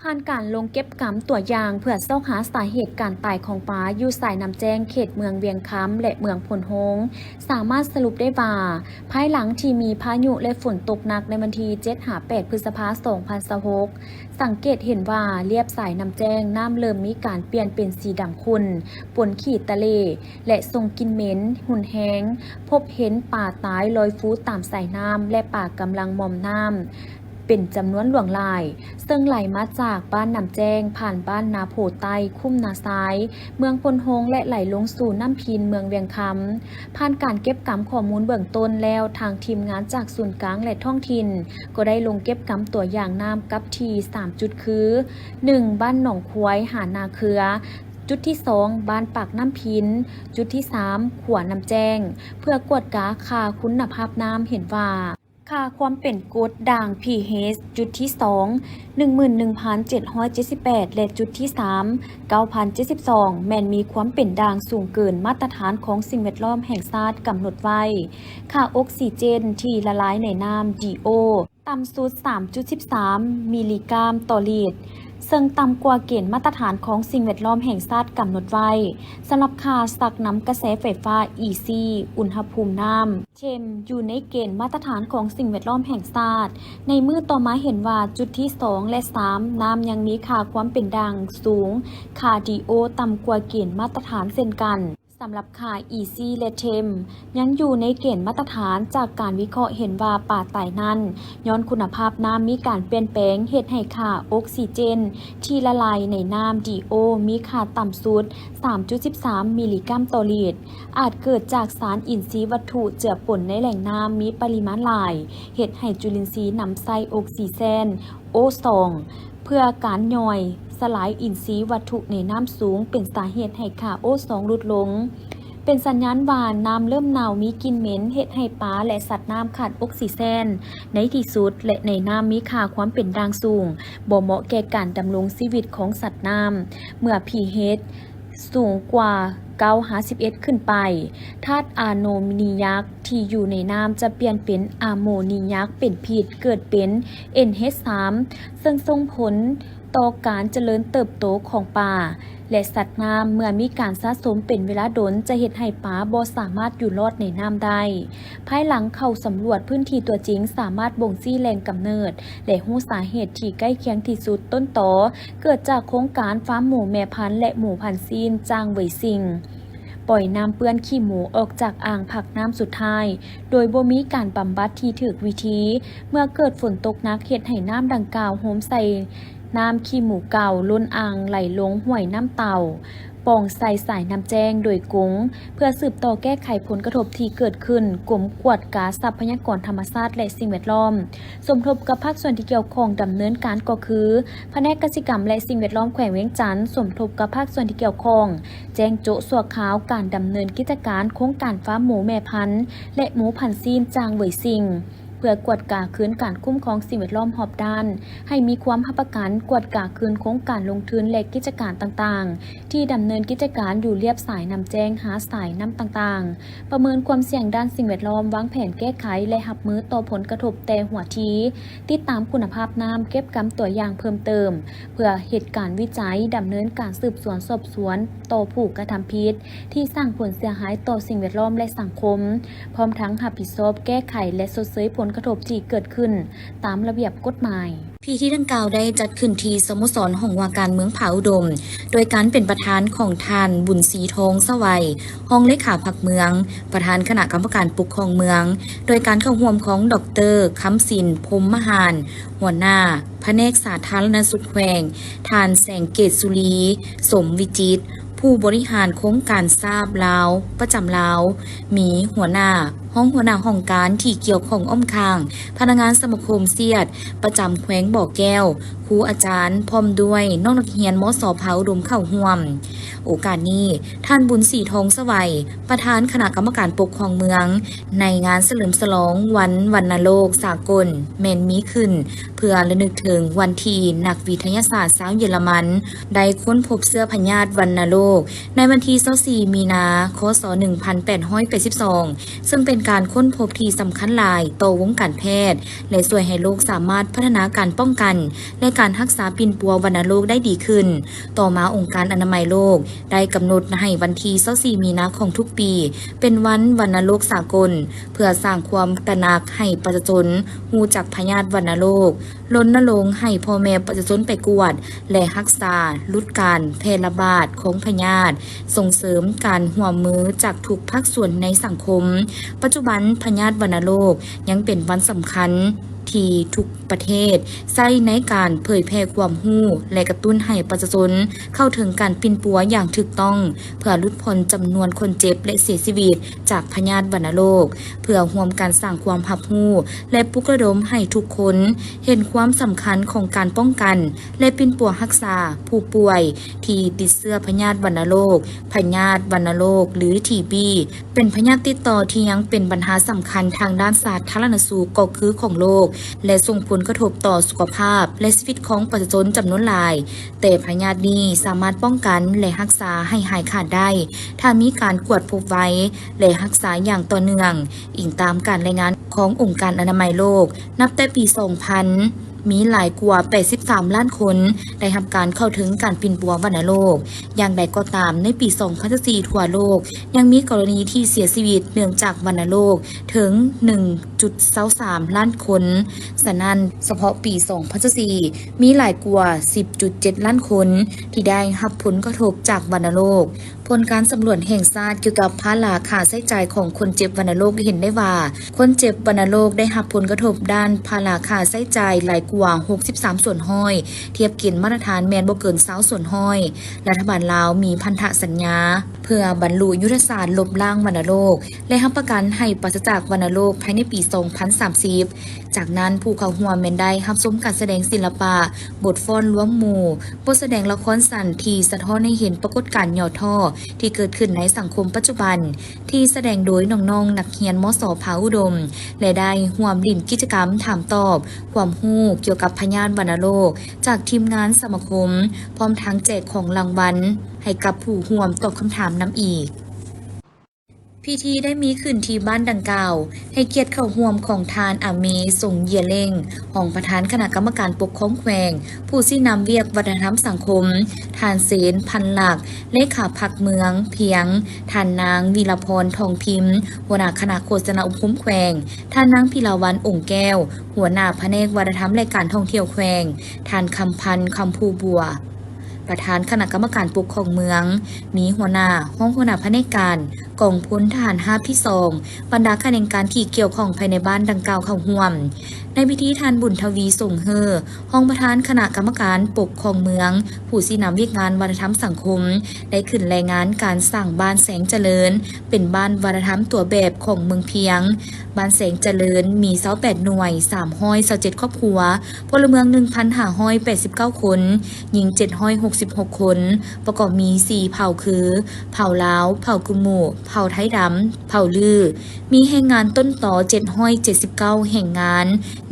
ຜ່ານການລົງເກັບກຳຕົວຢ່າງເພື່ອຊອກຫາສາເຫດການຕາຍຂອງປາຢູ່ສາຍນ້ຳແຈ້ງເຂດເມືອງວຽງຄຳ ແລະ ເມືອງໂພນໂຮງ, ສາມາດສະຫຼຸບໄດ້ວ່າ ພາຍຫຼັງທີ່ມີພາຍຸ ແລະ ຝົນຕົກໜັກໃນວັນທີເຈັດຫາແປດ ພຶດສະພາ ສອງພັນຊາວຫົກ, ສັງເກດເຫັນວ່າລຽບສາຍນ້ຳແຈ້ງ ນ້ຳເລີ່ມມີການປ່ຽນເປັນສີດຳຂຸ່ນ ປົນຂີ້ຕະເຫຼ ແລະ ສົ່ງກິ່ນເໝັນຮຸນແຮງ, ພົບເຫັນປາຕາຍລອຍຟູຕາມສາຍນ້ຳ ແລະ ປາກຳລັງມອມນ້ຳ ເປັນຈຳນວນຫຼວງຫຼາຍ, ເຊິ່ງໄຫຼມາຈາກບ້ານນ້ຳແຈ້ງ, ຜ່ານບ້ານນາໂພໃຕ້, ຄຸ້ມນາຊາຍ, ເມືອງໂພນໂຮງ ແລະ ໄຫຼລົງສູ່ນ້ຳພິນເມືອງວຽງຄຳ. ຜ່ານການເກັບກຳຂໍ້ມູນເບື້ອງຕົ້ນແລ້ວ, ທາງທີມງານຈາກສູນກາງ ແລະ ທ້ອງຖິ່ນ ກໍໄດ້ລົງເກັບກຳຕົວຢ່າງນ້ຳກັບທີ່ສາມຈຸດຄື ໜຶ່ງ ບ້ານໜອງຄວາຍຫານາເຄືອ, ຈຸດທີສອງ ບ້ານປາກນ້ຳພິນ, ຈຸດທີສາມ ຂົວນ້ຳແຈ້ງ ເພື່ອກວດກາຄ່າຄຸນນະພາບນ້ຳ ເຫັນວ່າ ຄ່າຄວາມເປັນກົດດ່າງ pH ຈຸດທີສອງ ໜຶ່ງໝື່ນໜຶ່ງພັນເຈັດຮ້ອຍເຈັດສິບແປດ ແລະ ຈຸດທີສາມ ເກົ້າພັນເຈັດສິບສອງ ແມ່ນມີຄວາມເປັນດ່າງສູງເກີນມາດຕະຖານຂອງສິ່ງແວດລ້ອມແຫ່ງຊາດກຳນົດໄວ້. ຄ່າອົກຊີເຈນທີ່ລະລາຍໃນນ້ຳ DO ຕ່ຳສຸດ ສາມຈຸດສິບສາມ ມິລລີກຣາມຕໍ່ລິດ, ເຊິ່ງຕ່ຳກວ່າເກນມາດຕະຖານຂອງສິ່ງແວດລ້ອມແຫ່ງຊາດກຳນົດໄວ້. ສຳລັບຄ່າຊັກນຳກະແສໄຟຟ້າ EC ອຸນຫະພູມນ້ຳ TEM ຢູ່ໃນເກນມາດຕະຖານຂອງສິ່ງແວດລ້ອມແຫ່ງຊາດ. ໃນມື້ຕໍ່ມາເຫັນວ່າຈຸດທີສອງ ແລະ ສາມ ນ້ຳຍັງມີຄ່າຄວາມເປັນດ່າງສູງ, ຄ່າ DO ຕ່ຳກວ່າເກນມາດຕະຖານເຊັ່ນກັນ. ສຳລັບຄ່າ EC ແລະ TEM ຍັງຢູ່ໃນເກນມາດຕະຖານ. ຈາກການວິເຄາະເຫັນວ່າປາຕາຍນັ້ນ ຍ້ອນຄຸນນະພາບນ້ຳມີການປ່ຽນແປງ ເຮັດໃຫ້ຄ່າອົກຊີເຈນທີ່ລະລາຍໃນນ້ຳ DO ມີຄ່າຕ່ຳສຸດ ສາມຈຸດສິບສາມ ມິລລີກຣາມຕໍ່ລິດ, ອາດເກີດຈາກສານອິນຊີວັດຖຸເຈືອປົນໃນແຫຼ່ງນ້ຳມີປະລິມານຫຼາຍ, ເຮັດໃຫ້ຈຸລິນຊີນຳໃຊ້ອົກຊີເຈນ O ສອງ ເພື່ອການຍ່ອຍສະຫຼາຍອິນຊີວັດຖຸໃນນ້ຳສູງ ເປັນສາເຫດໃຫ້ຄ່າ O ສອງ ຫຼຸດລົງ. ເປັນສັນຍານວ່ານ້ຳເລີ່ມເນົ່າ, ມີກິ່ນເໝັນ, ເຮັດໃຫ້ປາ ແລະ ສັດນ້ຳຂາດອົກຊີເຈນໃນທີ່ສຸດ ແລະ ໃນນ້ຳມີຄ່າຄວາມເປັນດ່າງສູງ, ບໍ່ເໝາະແກ່ການດຳລົງຊີວິດຂອງສັດນ້ຳ. ເມື່ອ pH ສູງກວ່າເກົ້າຫາສິບເອັດຂຶ້ນໄປ, ທາດອາໂມນີຍັກທີ່ຢູ່ໃນນ້ຳຈະປ່ຽນເປັນອາໂມນີຍັກເປັນພິດ, ເກີດເປັນ NH ສາມ ເຊິ່ງສົ່ງຜົນຕໍ່ການຈະເລີນເຕີບໂຕຂອງປາ ແລະ ສັດນ້ຳ. ເມື່ອມີການສະສົມເປັນເວລາດົນ ຈະເຮັດໃຫ້ປາບໍ່ສາມາດຢູ່ລອດໃນນ້ຳໄດ້. ພາຍຫຼັງເຂົ້າສຳຫຼວດພື້ນທີ່ຕົວຈິງ, ສາມາດບົ່ງຊີ້ແຫຼ່ງກຳເນີດ ແລະ ຮູ້ສາເຫດທີ່ໃກ້ຄຽງທີ່ສຸດ. ຕົ້ນຕໍເກີດຈາກໂຄງການຟາມໝູແມ່ພັນ ແລະ ໝູພັນຊີ້ນ ຈ້າງເຫວີຍຊິງ ປ່ອຍນ້ຳເປື້ອນຂີ້ໝູອອກຈາກອ່າງພັກນ້ຳສຸດທ້າຍ ໂດຍບໍ່ມີການບຳບັດທີ່ຖືກວິທີ. ເມື່ອເກີດຝົນຕົກໜັກ ເຮັດໃຫ້ນ້ຳດັ່ງກ່າວໂຮມໃສ່ນ້ຳຂີ້ໝູເກົ່າ, ລົ້ນອ່າງໄຫຼລົງຫ້ວຍນ້ຳເຕົ່າ, ປ່ອງໃສ່ສາຍນ້ຳແຈ້ງໂດຍກົງ. ເພື່ອສືບຕໍ່ແກ້ໄຂຜົນກະທົບທີ່ເກີດຂຶ້ນ, ກົມກວດກາຊັບພະຍາກອນທຳມະຊາດ ແລະ ສິ່ງແວດລ້ອມ ສົມທົບກັບພາກສ່ວນທີ່ກ່ຽວຂ້ອງດຳເນີນການ ກໍຄື ພະແນກກະສິກຳ ແລະ ສິ່ງແວດລ້ອມແຂວງວຽງຈັນ ສົມທົບກັບພາກສ່ວນທີ່ກ່ຽວຂ້ອງ ແຈ້ງໂຈະຊົ່ວຄາວການດຳເນີນກິດຈະການໂຄງການຟາມໝູແມ່ພັນ ແລະ ໝູພັນຊີ້ນ ຈ້າງເຫວີຍຊິງ ເພື່ອກວດກາຄືນການຄຸ້ມຄອງສິ່ງແວດລ້ອມຮອບດ້ານ ໃຫ້ມີຄວາມຮັບປະກັນ, ກວດກາຄືນໂຄງການລົງທຶນ ແລະ ກິດຈະການຕ່າງໆ ທີ່ດຳເນີນກິດຈະການຢູ່ລຽບສາຍນ້ຳແຈ້ງຫາສາຍນ້ຳຕ່າງໆ, ປະເມີນຄວາມສ່ຽງດ້ານສິ່ງແວດລ້ອມ, ວາງແຜນແກ້ໄຂ ແລະ ຮັບມືຕໍ່ຜົນກະທົບແຕ່ຫົວທີ, ຕິດຕາມຄຸນນະພາບນ້ຳ, ເກັບກຳຕົວຢ່າງເພີ່ມເຕີມ ເພື່ອເຮັດການວິໄຈ, ດຳເນີນການສືບສວນສອບສວນຕໍ່ຜູ້ກະທຳຜິດທີ່ສ້າງຜົນເສຍຫາຍຕໍ່ສິ່ງແວດລ້ອມ ແລະ ສັງຄົມ, ພ້ອມທັງຮັບຜິດຊອບແກ້ໄຂ ແລະ ຊົດເຊີຍຜົນກະທົບທີ່ເກີດຂຶ້ນຕາມລະບຽບກົດໝາຍ. ພິທີດັ່ງກ່າວໄດ້ຈັດຂຶ້ນທີ່ສະໂມສອນຫ້ອງວ່າການເມືອງຜາອຸດົມ ໂດຍການເປັນປະທານຂອງທ່ານ ບຸນສີທອງສະໄຫວ ຮອງເລຂາພັກເມືອງ, ປະທານຄະນະກຳມະການປົກຄອງເມືອງ, ໂດຍການເຂົ້າຮ່ວມຂອງ ດອກເຕີ ຄຳສິນ ພົມມະຫານ ຫົວໜ້າພະແນກສາທາລະນະສຸກແຂວງ, ທ່ານ ແສງເກດສຸລີ ສົມວິຈິດ ຜູ້ບໍລິຫານໂຄງການຊາບລາວ ປະຈຳລາວ, ມີຫົວໜ້າ, ຮອງຫົວໜ້າຫ້ອງການທີ່ກ່ຽວຂ້ອງອ້ອມຂ້າງ, ພະນັກງານສະມາຄົມຊຽດປະຈຳແຂວງບໍ່ແກ້ວ, ຄູອາຈານ ພ້ອມດ້ວຍນ້ອງນັກຮຽນ ມສ ຜາອຸດົມ ເຂົ້າຮ່ວມ. ໂອກາດນີ້, ທ່ານ ບຸນສີທອງສະໄຫວ ປະທານຄະນະກຳມະການປົກຄອງເມືອງ ໃນງານສະເຫຼີມສະຫຼອງວັນວັນນະໂລກສາກົນ ແມ່ນມີຂຶ້ນເພື່ອລະນຶກເຖິງວັນທີ່ນັກວິທະຍາສາດຊາວເຢຍລະມັນ ໄດ້ຄົ້ນພົບເຊື້ອພະຍາດວັນນະໂລກ ໃນວັນທີຊາວສີ່ ມີນາ ຄ.ສ. ໜຶ່ງພັນແປດຮ້ອຍແປດສິບສອງ ເຊິ່ງເປັນ ການຄົ້ນພົບທີ່ສຳຄັນຫຼາຍຕໍ່ວົງການແພດ ແລະ ຊ່ວຍໃຫ້ໂລກສາມາດພັດທະນາການປ້ອງກັນ ແລະ ການຮັກສາປິ່ນປົວວັນນະໂລກໄດ້ດີຂຶ້ນ. ຕໍ່ມາ ອົງການອະນາໄມໂລກໄດ້ກຳນົດໃຫ້ວັນທີຊາວສີ່ມີນາຂອງທຸກປີ ເປັນວັນວັນນະໂລກສາກົນ ເພື່ອສ້າງຄວາມຕະໜັກໃຫ້ປະຊາຊົນຮູ້ຈັກພະຍາດວັນນະໂລກ, ລົນນະລົງໃຫ້ພໍ່ແມ່ປະຊາຊົນໄປກວດ ແລະ ຮັກສາ, ຫຼຸດການແຜ່ລະບາດຂອງພະຍາດ, ສົ່ງເສີມການຮ່ວມມືຈາກທຸກພາກສ່ວນໃນສັງຄົມ. ປັດຈຸບັນ, ພະຍາດວັນນະໂລກຍັງເປັນວັນສຳຄັນທີ່ທຸກປະເທດໃຊ້ໃນການເຜີຍແຜ່ຄວາມຮູ້ ແລະ ກະຕຸ້ນໃຫ້ປະຊາຊົນເຂົ້າເຖິງການປິ່ນປົວຢ່າງຖືກຕ້ອງ ເພື່ອຫຼຸດຜ່ອນຈຳນວນຄົນເຈັບ ແລະ ເສຍຊີວິດຈາກພະຍາດວັນນະໂລກ, ເພື່ອຮ່ວມກັນສ້າງຄວາມຮັບຮູ້ ແລະ ປຸກລະດົມໃຫ້ທຸກຄົນເຫັນຄວາມສຳຄັນຂອງການປ້ອງກັນ ແລະ ປິ່ນປົວຮັກສາຜູ້ປ່ວຍທີ່ຕິດເຊື້ອພະຍາດວັນນະໂລກ. ພະຍາດວັນນະໂລກ ຫຼື ທີບີ ເປັນພະຍາດຕິດຕໍ່ທີ່ຍັງເປັນບັນຫາສຳຄັນທາງດ້ານສາທາລະນະສຸກ ກໍຄືຂອງໂລກ ແລະ ສົ່ງຜົນກະທົບຕໍ່ສຸຂະພາບ ແລະ ຊີວິດຂອງປະຊາຊົນຈຳນວນຫຼາຍ. ແຕ່ພະຍາດນີ້ສາມາດປ້ອງກັນ ແລະ ຮັກສາໃຫ້ຫາຍຂາດໄດ້ ຖ້າມີການກວດພົບໄວ ແລະ ຮັກສາຢ່າງຕໍ່ເນື່ອງ, ອີງຕາມການລາຍງານຂອງອົງການອະນາໄມໂລກ. ນັບແຕ່ປີສອງພັນ ມີຫຼາຍກວ່າແປດສິບສາມລ້ານຄົນໄດ້ຮັບການເຂົ້າເຖິງການປິ່ນປົວວັນນະໂລກ. ຢ່າງໃດກໍຕາມ, ໃນປີສອງພັນຊາວສີ່ ທົ່ວໂລກຍັງມີກໍລະນີທີ່ເສຍຊີວິດເນື່ອງຈາກວັນນະໂລກເຖິງໜຶ່ງຈຸດຊາວສາມລ້ານຄົນ. ສະນັ້ນ, ສະເພາະປີສອງພັນຊາວສີ່ ມີຫຼາຍກວ່າສິບຈຸດເຈັດລ້ານຄົນທີ່ໄດ້ຮັບຜົນກະທົບຈາກວັນນະໂລກ. ຜົນການສຳຫຼວດແຫ່ງຊາດກ່ຽວກັບພາລະຄ່າໃຊ້ຈ່າຍຂອງຄົນເຈັບວັນນະໂລກເຫັນໄດ້ວ່າ, ຄົນເຈັບວັນນະໂລກໄດ້ຮັບຜົນກະທົບດ້ານພາລະຄ່າໃຊ້ຈ່າຍຫຼາຍກວ່າຫົກສິບສາມສ່ວນຮ້ອຍ, ທຽບເກນມາດຕະຖານແມ່ນບໍ່ເກີນຊາວສ່ວນຮ້ອຍ. ລັດຖະບານລາວມີພັນທະສັນຍາເພື່ອບັນລຸຍຸດທະສາດລົບລ້າງວັນນະໂລກ ແລະ ຮັບປະກັນໃຫ້ປາສະຈາກວັນນະໂລກພາຍໃນປີສອງພັນສາມສິບ. ຈາກນັ້ນ, ຜູ້ເຂົ້າຮ່ວມແມ່ນໄດ້ຮັບຊົມການສະແດງສິລະປະ, ບົດຟ້ອນລວມໝູ່, ບົດສະແດງລະຄອນສັ້ນທີ່ສະທ້ອນໃຫ້ເຫັນປາກົດການຫຍໍ້ທໍ້ທີ່ເກີດຂຶ້ນໃນສັງຄົມປັດຈຸບັນ, ທີ່ສະແດງໂດຍນ້ອງໆນັກຮຽນ ມສ ຜາອຸດົມ ແລະ ໄດ້ຮ່ວມຫຼິ້ນກິດຈະກຳຖາມຕອບຄວາມຮູ້ກ່ຽວກັບພະຍາດວັນນະໂລກຈາກທີມງານສະມາຄົມ, ພ້ອມທັງແຈກຂອງລາງວັນໃຫ້ກັບຜູ້ຮ່ວມຕອບຄຳຖາມນຳອີກ. ພິທີໄດ້ມີຂຶ້ນທີ່ບ້ານດັ່ງກ່າວ, ໃຫ້ກຽດເຂົ້າຮ່ວມຂອງທ່ານ ອາເມ ຊົງເຢຍເຫຼັງ, ຮອງປະທານຄະນະກຳມະການປົກຄອງແຂວງ, ຜູ້ຊີ້ນຳວຽກວັດທະນະທຳສັງຄົມ, ທ່ານ ເຊນ ພັນລັກ, ເລຂາພັກເມືອງພຽງ, ທ່ານນາງ ວິລະພອນ ທອງພິມ, ຫົວໜ້າຄະນະໂຄສະນາອົບຮົມແຂວງ, ທ່ານນາງ ພິລາວັນ ອົງແກ້ວ, ຫົວໜ້າພະແນກວັດທະນະທຳ ແລະ ການທ່ອງທ່ຽວແຂວງ, ທ່ານ ຄຳພັນ ຄຳພູບົວ, ປະທານຄະນະກຳມະການປົກຄອງເມືອງ, ມີຫົວໜ້າ, ຮອງຫົວໜ້າພະແນກການ, ກອງພົນທະຫານຮາບທີສອງ, ບັນດາຂະແໜງການທີ່ກ່ຽວຂ້ອງພາຍໃນບ້ານດັ່ງກ່າວເຂົ້າຮ່ວມ. ໃນພິທີ, ທ່ານ ບຸນທະວີ ສົງເຮີ, ຮອງປະທານຄະນະກຳມະການປົກຄອງເມືອງ, ຜູ້ຊີ້ນຳວຽກງານວັດທະນະທຳສັງຄົມ, ໄດ້ຂຶ້ນລາຍງານການສ້າງບ້ານແສງຈະເລີນ ເປັນບ້ານວັດທະນະທຳຕົວແບບຂອງເມືອງພຽງ. ບ້ານແສງຈະເລີນມີຊາວແປດໜ່ວຍ, ສາມຮ້ອຍຊາວເຈັດຄອບຄົວ, ພົນລະເມືອງໜຶ່ງພັນຫ້າຮ້ອຍແປດສິບເກົ້າຄົນ, ຍິງເຈັດຮ້ອຍຫົກສິບຫົກຄົນ, ປະກອບມີສີ່ເຜົ່າຄື ເຜົ່າລາວ, ເຜົ່າກຸໝູ, ເຜົ່າໄທດຳ, ເຜົ່າລື. ມີແຮງງານຕົ້ນຕໍເຈັດຮ້ອຍເຈັດສິບເກົ້າແຮງງານ,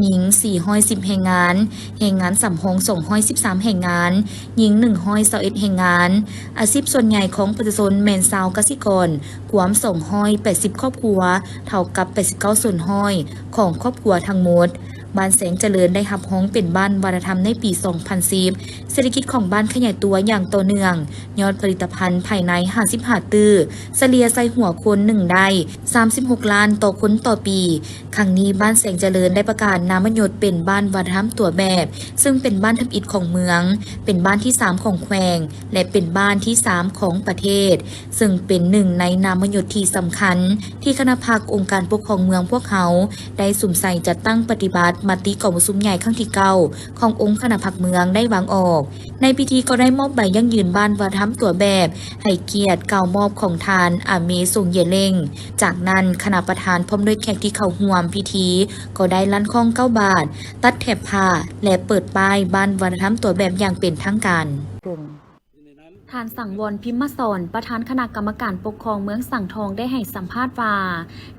ຍິງສີ່ຮ້ອຍສິບແຮງງານ, ແຮງງານສຳຮອງສອງຮ້ອຍສິບສາມແຮງງານ, ຍິງໜຶ່ງຮ້ອຍຊາວເອັດແຮງງານ. ອາຊີບສ່ວນໃຫຍ່ຂອງປະຊາຊົນແມ່ນຊາວກະສິກອນ, ກວມສອງຮ້ອຍແປດສິບຄອບຄົວ, ເທົ່າກັບແປດສິບເກົ້າສ່ວນຮ້ອຍຂອງຄອບຄົວທັງໝົດ. ບ້ານແສງຈະເລີນໄດ້ຮັບຮອງເປັນບ້ານວັດທະນະທຳໃນປີສອງພັນສິບ. ເສດຖະກິດຂອງບ້ານຂະຫຍາຍຕົວຢ່າງຕໍ່ເນື່ອງ, ຍອດຜະລິດຕະພັນພາຍໃນຫ້າສິບຫ້າຕື້, ສະເລ່ຍໃສ່ຫົວຄົນໜຶ່ງໄດ້ສາມສິບຫົກລ້ານຕໍ່ຄົນຕໍ່ປີ. ຄັ້ງນີ້, ບ້ານແສງຈະເລີນໄດ້ປະກາດນາມະຍົດເປັນບ້ານວັດທະນະທຳຕົວແບບ, ເຊິ່ງເປັນບ້ານທຳອິດຂອງເມືອງ, ເປັນບ້ານທີສາມຂອງແຂວງ ແລະ ເປັນບ້ານທີສາມຂອງປະເທດ, ເຊິ່ງເປັນໜຶ່ງໃນນາມະຍົດທີ່ສຳຄັນ ທີ່ຄະນະພັກອົງການປົກຄອງເມືອງພວກເຮົາໄດ້ສຸມໃສ່ຈັດຕັ້ງປະຕິບັດມະຕິກອງປະຊຸມໃຫຍ່ຄັ້ງທີເກົ້າຂອງອົງຄະນະພັກເມືອງໄດ້ວາງອອກ. ໃນພິທີກໍໄດ້ມອບໃບຢັ້ງຢືນບ້ານວັດທະນະທຳຕົວແບບ ໃຫ້ກຽດກ່າວມອບຂອງທ່ານ ອາເມ ຊົງເຢຍເຫຼັງ. ຈາກນັ້ນ, ຄະນະປະທານພ້ອມດ້ວຍແຂກທີ່ເຂົ້າຮ່ວມພິທີ ກໍໄດ້ລັນຄ້ອງເກົ້າບາດ, ຕັດແຖບຜ້າ ແລະ ເປີດປ້າຍບ້ານວັດທະນະທຳຕົວແບບຢ່າງເປັນທາງການ. ເປັນ ໃນນັ້ນ ທ່ານ ສັງວອນ ພິມມະສອນ ປະທານຄະນະກຳມະການປົກຄອງເມືອງສັງທອງ ໄດ້ໃຫ້ສຳພາດວ່າ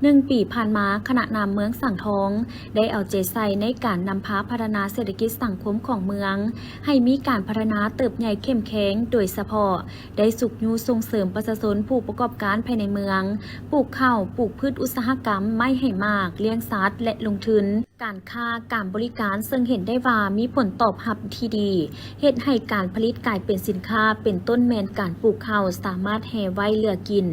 ໜຶ່ງປີຜ່ານມາ ຄະນະນຳເມືອງສັງທອງ ໄດ້ເອົາໃຈໃສ່ໃນການນຳພາພັດທະນາເສດຖະກິດສັງຄົມຂອງເມືອງ ໃຫ້ມີການພັດທະນາເຕີບໃຫຍ່ເຂັ້ມແຂງ, ໂດຍສະເພາະໄດ້ຊຸກຍູ້ສົ່ງເສີມປະຊາຊົນຜູ້ປະກອບການພາຍໃນເມືອງ ປູກເຂົ້າ, ປູກພືດອຸດສາຫະກຳ, ໄມ້ໃຫ້ໝາກ, ລ້ຽງສັດ ແລະ ລົງທຶນ ການຄ້າການບໍລິການ ເຊິ່ງເຫັນໄດ້ວ່າມີຜົນຕອບຮັບທີ່ດີ, ເຮັດໃຫ້ການຜະລິດກາຍເປັນສິນຄ້າ ເປັນຕົ້ນແມ່ນການປູກເຂົ້າ ສາມາດແຮ່ໄວ້ເຫຼືອກິນ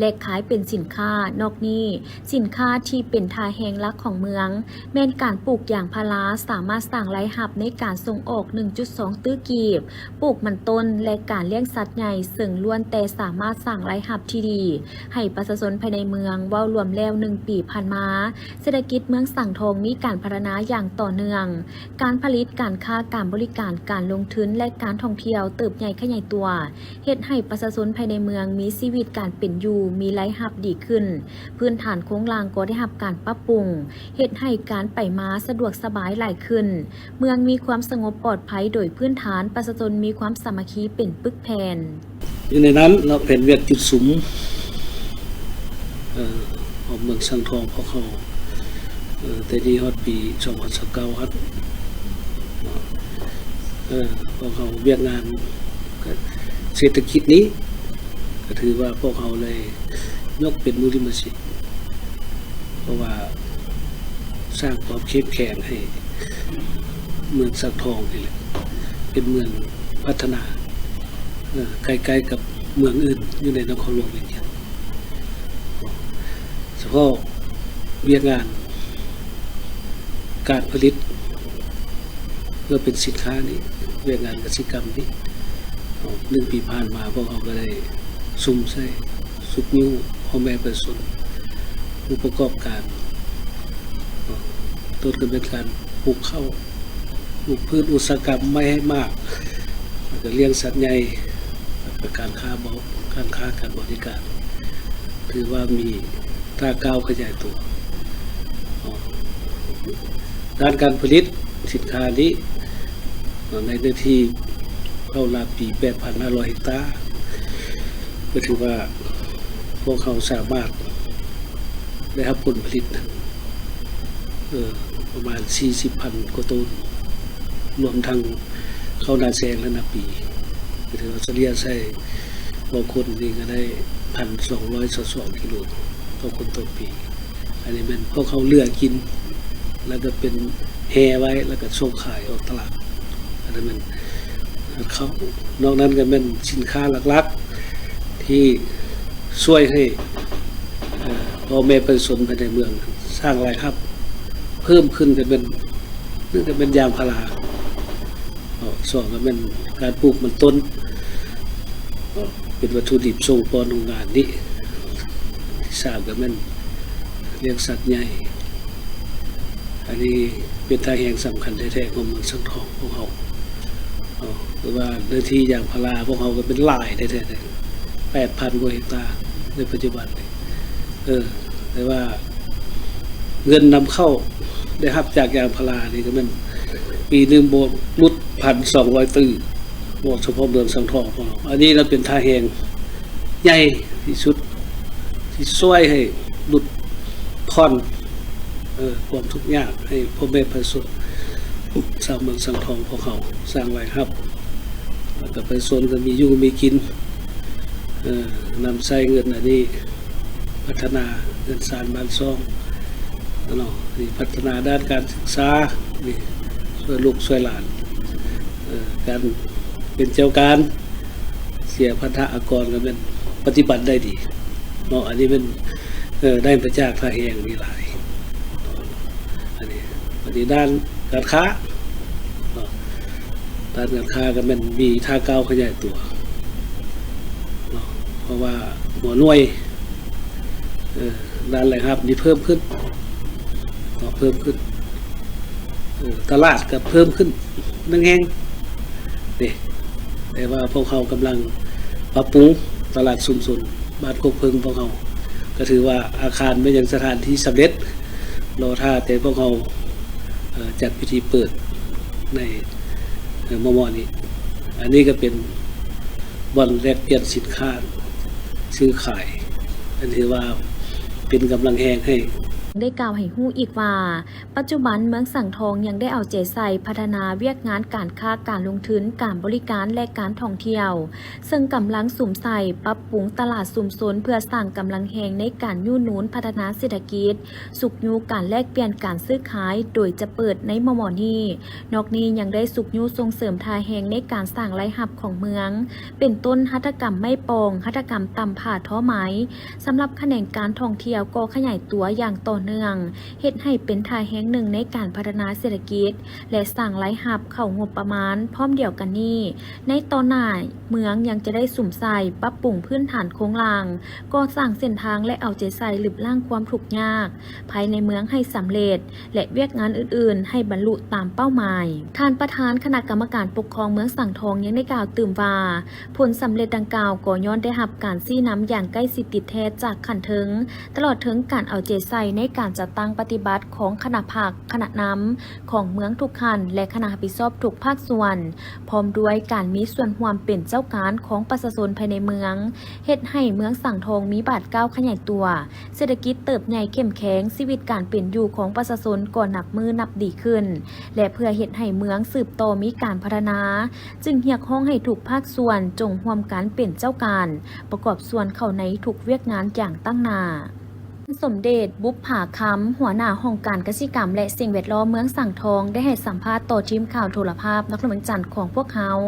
ແລະ ຂາຍເປັນສິນຄ້າ. ນອກນີ້, ສິນຄ້າທີ່ເປັນທ່າແຮງຫຼັກຂອງເມືອງ ແມ່ນການປູກຢາງພາລາ, ສາມາດສ້າງລາຍຮັບໃນການສົ່ງອອກ ໜຶ່ງຈຸດສອງຕື້ກີບ, ປູກມັນຕົ້ນ ແລະ ການລ້ຽງສັດໃຫຍ່ ເຊິ່ງລ້ວນແຕ່ສາມາດສ້າງລາຍຮັບທີ່ດີ ໃຫ້ປະຊາຊົນພາຍໃນເມືອງ. ເວົ້າລວມແລ້ວ ໜຶ່ງປີຜ່ານມາ, ເສດຖະກິດເມືອງສັງທອງມີການພັດທະນາຢ່າງຕໍ່ເນື່ອງ. ການຜະລິດ, ການຄ້າ, ການບໍລິການ, ການລົງທຶນ ແລະ ການທ່ອງທ່ຽວເຕີບໃຫຍ່ຂະຫຍາຍຕົວ, ເຮັດໃຫ້ປະຊາຊົນພາຍໃນເມືອງມີຊີວິດການເປັນຢູ່, ມີລາຍຮັບດີຂຶ້ນ, ພື້ນຖານໂຄງລ່າງກໍໄດ້ຮັບການປັບປຸງ, ເຮັດໃຫ້ການໄປມາສະດວກສະບາຍຫຼາຍຂຶ້ນ. ເມືອງມີຄວາມສະຫງົບປອດໄພໂດຍພື້ນຖານ, ປະຊາຊົນມີຄວາມສາມັກຄີເປັນປຶກແຜ່ນ. ຢູ່ໃນນັ້ນເນາະ ແຜນວຽກຈຸດສຸມ ເອີ ຂອງເມືອງສັງທອງພວກເຮົາ ເອີ ແຕ່ນີ້ຮອດປີສອງພັນຊາວເກົ້າຫັ້ນ ເອີ ພວກເຮົາວຽກງານເສດຖະກິດນີ້ ກໍຖືວ່າພວກເຮົາໄດ້ຍົກເປັນມູລິມະສິດ ເພາະວ່າສ້າງຄວາມເຂັ້ມແຂງໃຫ້ເມືອງສັງທອງນີ້ແຫຼະ ເປັນເມືອງພັດທະນາ ເອີ ໃກ້ໆກັບເມືອງອື່ນຢູ່ໃນນະຄອນຫຼວງວຽງຈັນ. ສະເພາະວຽກງານການຜະລິດ ເພື່ອເປັນສິນຄ້ານີ້ ວຽກງານກະສິກຳນີ້ ໜຶ່ງປີຜ່ານມາ ພວກເຮົາກໍໄດ້ສຸມໃສ່ຊຸກຍູ້ພໍ່ແມ່ປະຊາຊົນ ຜູ້ປະກອບການ ຕົ້ນກໍເປັນການປູກເຂົ້າ ປູກພືດອຸດສາຫະກຳ, ໄມ້ໃຫ້ໝາກ ແລ້ວກໍລ້ຽງສັດໃຫຍ່ ແລ້ວກໍການຄ້າບໍ ການຄ້າການບໍລິການ ຖືວ່າມີທ່າກ້າວຂະຫຍາຍຕົວ. ດ້ານການຜະລິດສິນຄ້ານີ້ ໃນເນື້ອທີ່ເຂົ້ານາປີແປດພັນຫ້າຮ້ອຍເຮັກຕາ ກໍຖືວ່າພວກເຮົາສາມາດໄດ້ຮັບຜົນຜະລິດ ເອີ ປະມານສີ່ສິບພັນກວ່າໂຕນ ລວມທັງເຂົ້ານາແຊງ ແລະ ນາປີ ກໍຖືວ່າສະເລ່ຍໃສ່ຕໍ່ຄົນນີ້ກໍໄດ້ພັນສອງຮ້ອຍຊາວສອງກິໂລຕໍ່ຄົນຕໍ່ປີ. ອັນນີ້ແມ່ນພວກເຮົາເຫຼືອກິນ ແລ້ວກໍເປັນແຮ່ໄວ້ ແລ້ວກໍສົ່ງຂາຍອອກຕະຫຼາດ. ອັນນັ້ນແມ່ນເຂົ້າ. ນອກນັ້ນກໍແມ່ນສິນຄ້າຫຼັກໆ ທີ່ຊ່ວຍໃຫ້ ເອີ ພໍ່ແມ່ປະຊາຊົນພາຍໃນເມືອງສ້າງລາຍຮັບເພີ່ມຂຶ້ນ ກໍແມ່ນ ໜຶ່ງກໍແມ່ນຢາງພາລາ ເນາະ ສອງກໍແມ່ນການປູກມັນຕົ້ນ ເນາະ ເປັນວັດຖຸດິບສົ່ງປ້ອນໂຮງງານນີ້ ທີສາມກໍແມ່ນລ້ຽງສັດໃຫຍ່. ອັນນີ້ເປັນທ່າແຮງສຳຄັນແທ້ໆຂອງເມືອງສັງທອງຂອງເຮົາ ເນາະ ຄືວ່າເນື້ອທີ່ຢາງພາລາພວກເຮົາກໍເປັນຫຼາຍແທ້ໆ ແປດພັນກວ່າເຮັກຕາໃນປັດຈຸບັນນີ້ ເອີ ແຕ່ວ່າເງິນນຳເຂົ້າໄດ້ຮັບຈາກຢາງພາລານີ້ກໍແມ່ນປີໜຶ່ງບໍ່ຫຼຸດພັນສອງຮ້ອຍຕື້ ເວົ້າສະເພາະເມືອງສັງທອງຂອງເຮົາ. ອັນນີ້ລະເປັນທ່າແຮງໃຫຍ່ທີ່ສຸດທີ່ຊ່ວຍໃຫ້ຫຼຸດຜ່ອນ ເອີ ຄວາມທຸກຍາກໃຫ້ພໍ່ແມ່ປະຊາຊົນຊາວເມືອງສັງທອງພວກເຮົາ ສ້າງລາຍຮັບ ແລ້ວກໍປະຊາຊົນກໍມີຢູ່ມີກິນ ເອີ ນຳໃຊ້ເງິນອັນນີ້ ພັດທະນາເຮືອນຊານບ້ານຊ່ອງເນາະ ນີ້ພັດທະນາດ້ານການສຶກສາ ນີ້ຊ່ວຍລູກຊ່ວຍຫຼານ ເອີ ການເປັນເຈົ້າການເສຍພັນທະອາກອນກໍແມ່ນປະຕິບັດໄດ້ດີເນາະ ອັນນີ້ແມ່ນ ເອີ ໄດ້ມາຈາກທ່າແຮງນີ້ຫຼາຍ ອັນນີ້ ອັນນີ້ດ້ານການຄ້າເນາະ ດ້ານການຄ້າກໍແມ່ນມີທ່າກ້າວຂະຫຍາຍຕົວເນາະ ເພາະວ່າຫົວໜ່ວຍ ເອີ ດ້ານລາຍຮັບນີ້ເພີ່ມຂຶ້ນເນາະ ເພີ່ມຂຶ້ນ ເອີ ຕະຫຼາດກໍເພີ່ມຂຶ້ນໜຶ່ງແຫ່ງເດ້ ແຕ່ວ່າພວກເຮົາກຳລັງປັບປຸງຕະຫຼາດຊຸມຊົນບ້ານໂຄກເຜິ້ງຂອງເຮົາ ກໍຖືວ່າອາຄານແມ່ນຫຍັງສະຖານທີ່ສຳເລັດ ລໍຖ້າແຕ່ພວກເຮົາ ເອີ ຈັດພິທີເປີດໃນ ເອີ ມໍ່ໆນີ້. ອັນນີ້ກໍເປັນ ບ່ອນແລກປ່ຽນສິນຄ້າຊື້ຂາຍ ອັນຖືວ່າເປັນກຳລັງແຮງໃຫ້. ໄດ້ກ່າວໃຫ້ຮູ້ອີກວ່າ ປັດຈຸບັນເມືອງສັງທອງຍັງໄດ້ເອົາໃຈໃສ່ພັດທະນາວຽກງານການຄ້າ, ການລົງທຶນ, ການບໍລິການ ແລະ ການທ່ອງທ່ຽວ, ເຊິ່ງກຳລັງສຸມໃສ່ປັບປຸງຕະຫຼາດຊຸມຊົນ ເພື່ອສ້າງກຳລັງແຮງໃນການຍູ້ໜູນພັດທະນາເສດຖະກິດ, ຊຸກຍູ້ການແລກປ່ຽນການຊື້ຂາຍ ໂດຍຈະເປີດໃນມໍ່ໆນີ້. ນອກນີ້ຍັງໄດ້ຊຸກຍູ້ສົ່ງເສີມທ່າແຮງໃນການສ້າງລາຍຮັບຂອງເມືອງ, ເປັນຕົ້ນຫັດຖະກຳໄມ້ປອງ, ຫັດຖະກຳຕ່ຳຜ້າທໍໄໝ. ສຳລັບຂະແໜງການທ່ອງທ່ຽວກໍຂະຫຍາຍຕົວຢ່າງຕໍ່ເນື່ອງ, ເຮັດໃຫ້ເປັນທ່າແຮງໜຶ່ງໃນການພັດທະນາເສດຖະກິດ ແລະ ສ້າງລາຍຮັບເຂົ້າງົບປະມານ. ພ້ອມດຽວກັນນີ້, ໃນຕໍ່ໜ້າ ເມືອງຍັງຈະໄດ້ສຸມໃສ່ປັບປຸງພື້ນຖານໂຄງລ່າງ, ກໍ່ສ້າງເສັ້ນທາງ ແລະ ເອົາໃຈໃສ່ລຶບລ້າງຄວາມທຸກຍາກພາຍໃນເມືອງໃຫ້ສຳເລັດ ແລະ ວຽກງານອື່ນໆໃຫ້ບັນລຸຕາມເປົ້າໝາຍ. ທ່ານປະທານຄະນະກຳມະການປົກຄອງເມືອງສັງທອງຍັງໄດ້ກ່າວຕື່ມວ່າ, ຜົນສຳເລັດດັ່ງກ່າວກໍຍ້ອນໄດ້ຮັບການຊີ້ນຳຢ່າງໃກ້ຊິດຕິດແທດຈາກຂັ້ນເທິງ, ຕະຫຼອດເຖິງການເອົາໃຈໃສ່ໃນການຈັດຕັ້ງປະຕິບັດຂອງຄະນະພັກ, ຄະນະນຳຂອງເມືອງທຸກຂັ້ນ ແລະ ຄະນະຮັບຜິດຊອບທຸກພາກສ່ວນ, ພ້ອມດ້ວຍການມີສ່ວນຮ່ວມເປັນເຈົ້າການຂອງປະຊາຊົນພາຍໃນເມືອງ, ເຮັດໃຫ້ເມືອງສັງທອງມີບາດກ້າວຂະຫຍາຍຕົວ, ເສດຖະກິດເຕີບໃຫຍ່ເຂັ້ມແຂງ, ຊີວິດການເປັນຢູ່ຂອງປະຊາຊົນກໍນັບມື້ນັບດີຂຶ້ນ ແລະ ເພື່ອເຮັດໃຫ້ເມືອງສືບຕໍ່ມີການພັດທະນາ, ຈຶ່ງຮຽກຮ້ອງໃຫ້ທຸກພາກສ່ວນຈົ່ງຮ່ວມກັນເປັນເຈົ້າການ, ປະກອບສ່ວນເຂົ້າໃນທຸກວຽກງານຢ່າງຕັ້ງໜ້າ. ສົມເດັດ ບຸບຜາຄຳ ຫົວໜ້າຫ້ອງການກະສິກຳ ແລະ ສິ່ງແວດລ້ອມເມືອງສັງທອງ ໄດ້ໃຫ້ສຳພາດຕໍ່ທີມຂ່າວໂທລະພາບນະຄອນຫຼວງວຽງຈັນຂອງພວກເຮົາ